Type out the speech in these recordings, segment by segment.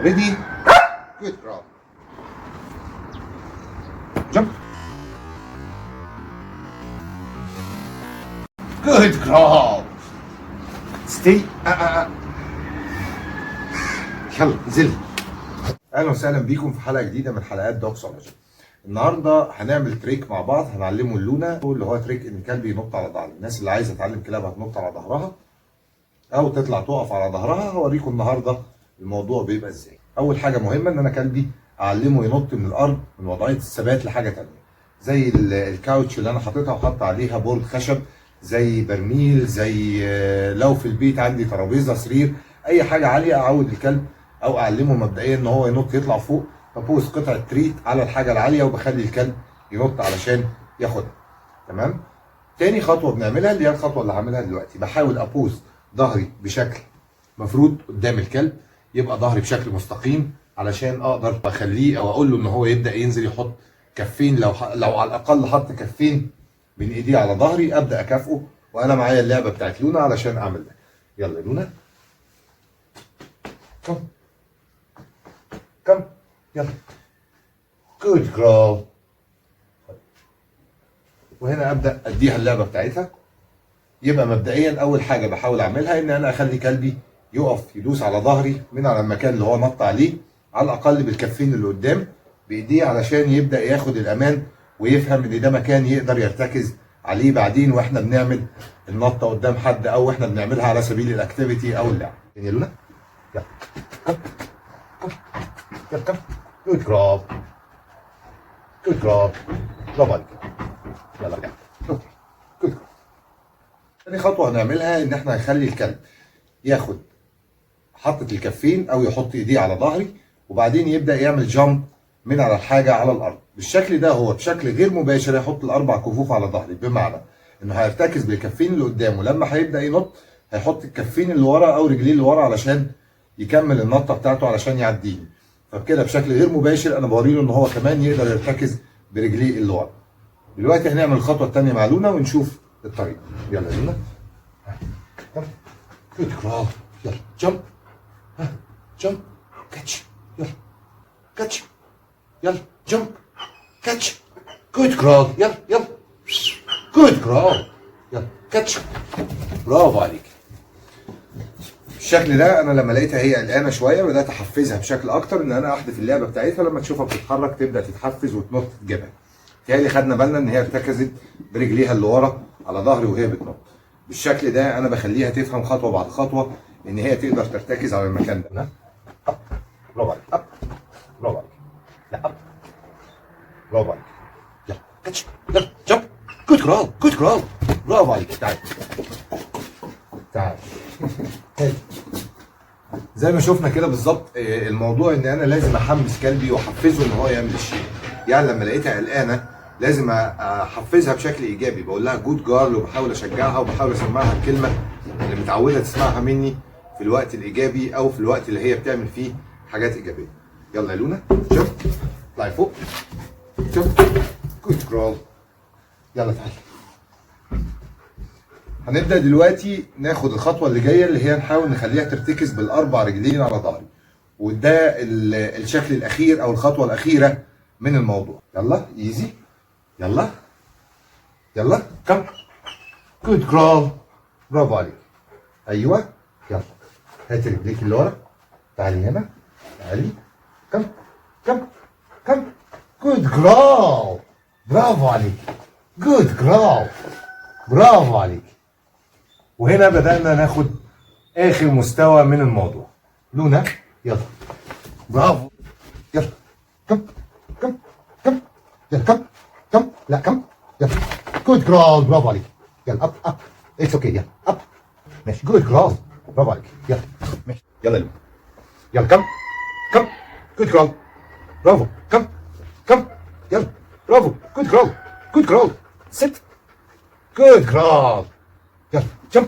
Ready؟ Good girl. Jump. Good girl. Stay. يلا انزلي. اهلا وسهلا بيكم في حلقة جديدة من حلقات Dogsology. النهارده هنعمل trick مع بعض هنعلمه لونا، اللي هو trick ان الكلب ينط على ظهره. الناس اللي عايزه تعلم كلابها تنط على ظهرها او تطلع تقف على ظهرها، هوريكم النهارده الموضوع بيبقى ازاي. اول حاجة مهمة ان انا كلبي اعلمه ينط من الارض من وضعية الثبات لحاجة تانية، زي ال couch اللي انا حاططها وحاطط عليها board خشب، زي برميل، زي لو في البيت عندي ترابيزة، سرير، اي حاجة عالية اعود الكلب او اعلمه مبدئيا ان هو ينط يطلع فوق. ببوز قطعه treat على الحاجة العالية وبخلي الكلب ينط علشان ياخدها. تمام. تاني خطوة بنعملها اللي هي الخطوة اللي هعملها دلوقتي، بحاول ابوز ظهري بشكل مفرود قدام الكلب، يبقى ظهري بشكل مستقيم علشان اقدر اخليه او اقول له ان هو يبدا ينزل يحط كفين، لو على الاقل حط كفين من ايديه على ظهري ابدا اكافئه، وانا معايا اللعبة بتاعت لونا علشان اعمل ده. يلا يا لونا، come come، يلا، good girl. وهنا ابدا اديها اللعبة بتاعتها. يبقى مبدئيا اول حاجة بحاول اعملها ان انا اخلي كلبي يقف يدوس على ظهري من على المكان اللي هو نط عليه، على الاقل بالكفين اللي قدام بايديه، علشان يبدا ياخد الامان ويفهم ان ده مكان يقدر يرتكز عليه بعدين واحنا بنعمل النطه قدام حد، او احنا بنعملها على سبيل ال activity او اللعب. يا لونا يلا، come come، يلا come، good girl، good girl، برافو عليك، يلا ارجع، okay، good girl. تاني خطوة هنعملها ان احنا هنخلي الكلب ياخد حطة الكفين او يحط ايديه على ظهري، وبعدين يبدا يعمل jump من على الحاجة على الارض بالشكل ده. هو بشكل غير مباشر هيحط الاربع كفوف على ظهري، بمعنى انه هيرتكز بالكفين اللي قدامه، لما هيبدا ينط هيحط الكفين اللي ورا او رجليه اللي ورا علشان يكمل النطه بتاعته علشان يعديني. فبكده بشكل غير مباشر انا بوريله ان هو كمان يقدر يرتكز برجليه اللي ورا. دلوقتي هنعمل الخطوة الثانية مع لونا ونشوف الطريقة. يلا يا لونا، good girl، يلا jump، ها jump، catch، يلا catch، يلا jump، catch، good girl، يلا يلا، good girl، يلا catch، برافو عليك. بالشكل ده انا لما لقيتها هي قلقانة شوية بدات احفزها بشكل اكتر ان انا احذف اللعبة بتاعتها، لما تشوفها بتتحرك تبدا تتحفز وتنط تجيبها. تهيألي خدنا بالنا ان هي ارتكزت برجليها اللي ورا على ظهري وهي بتنط. بالشكل ده انا بخليها تفهم خطوة بعد خطوة ان هي تقدر ترتكز على المكان ده. up، برافو عليك، up، برافو عليك، لا up، برافو عليك، يلا catch، يلا jump، good girl، good girl، برافو عليك. تعال تعال. زي ما شفنا كده بالظبط، الموضوع ان انا لازم احمس كلبي واحفزه ان هو يعمل الشيء. يعني لما لقيتها قلقانة لازم احفزها بشكل ايجابي، بقول لها good girl وبحاول اشجعها وبحاول اسمعها الكلمة اللي متعوده تسمعها مني في الوقت الايجابي او في الوقت اللي هي بتعمل فيه حاجات ايجابية. يلا يا لونا، jump، اطلعي فوق، jump، good girl، يلا تعالي. هنبدا دلوقتي ناخد الخطوة اللي جاية اللي هي نحاول نخليها ترتكز بالاربع رجلين على ظهري، وده الشكل الاخير او الخطوة الاخيرة من الموضوع. يلا easy، يلا يلا come، good girl، برافو عليك، ايوه يلا هاتي رجليك اللي ورا، تعالي هنا، تعالي، come come come، good girl، برافو عليك، good girl، برافو عليك. وهنا بدأنا ناخد آخر مستوى من الموضوع. لونا يلا، برافو، يلا come come come، يلا come come، لا come، يلا good girl، برافو عليك، يلا up up، it's okay، يلا up، ماشي، good girl، برافو عليك، يلا ماشي، يلا لونا، يلا come come، good girl، برافو، come come، يلا برافو، good girl، good girl، sit، good girl، يلا jump.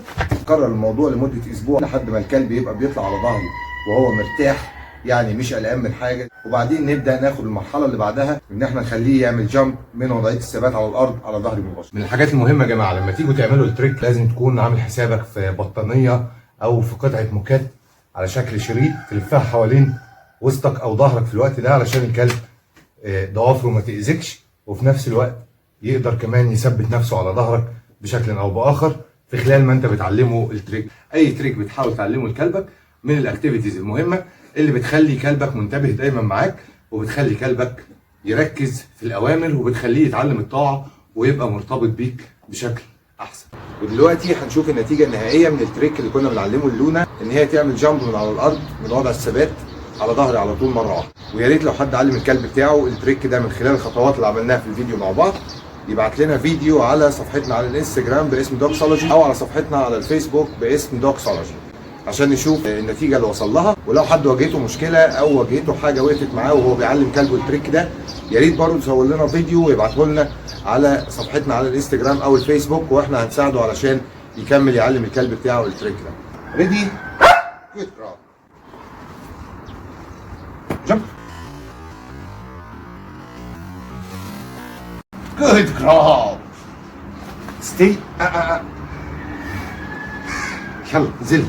كرر الموضوع لمدة اسبوع لحد ما الكلب يبقى بيطلع على ظهره وهو مرتاح، يعني مش قلقان من حاجة. وبعدين نبدا ناخد المرحلة اللي بعدها ان احنا نخليه يعمل jump من وضعية الثبات على الارض على ظهري مباشرة. من الحاجات المهمة يا جماعة، لما تيجوا تعملوا ال trick لازم تكون عامل حسابك في بطانيه او في قطعه موكات على شكل شريط تلفها حوالين وسطك او ظهرك في الوقت ده، علشان الكلب ضوافره ما تاذكش، وفي نفس الوقت يقدر كمان يثبت نفسه على ظهرك بشكل او باخر في خلال ما انت بتعلمه ال trick. اي trick بتحاول تعلمه لكلبك من ال activities المهمة اللي بتخلي كلبك منتبه دايما معاك، وبتخلي كلبك يركز في الاوامر، وبتخليه يتعلم الطاعة ويبقى مرتبط بيك بشكل احسن. ودلوقتي هنشوف النتيجة النهائية من ال trick اللي كنا بنعلمه للونا، ان هي تعمل jump من على الارض من وضع الثبات على ظهري على طول مرة واحده. ويا ريت لو حد علم الكلب بتاعه ال trick ده من خلال الخطوات اللي عملناها في الفيديو مع بعض، يبعت لنا فيديو على صفحتنا على الانستجرام باسم دوكسولوجي، او على صفحتنا على الفيسبوك باسم دوكسولوجي، عشان نشوف النتيجة اللي وصل لها. ولو حد واجهته مشكلة او واجهته حاجة وقفت معاه وهو بيعلم كلبه ال trick ده، يا ريت برضه يصور لنا فيديو ويبعته لنا على صفحتنا على الانستجرام او الفيسبوك، واحنا هنساعده علشان يكمل يعلم الكلب بتاعه ال trick ده. ready؟ good girl. jump. good girl. stay. يلا انزلي.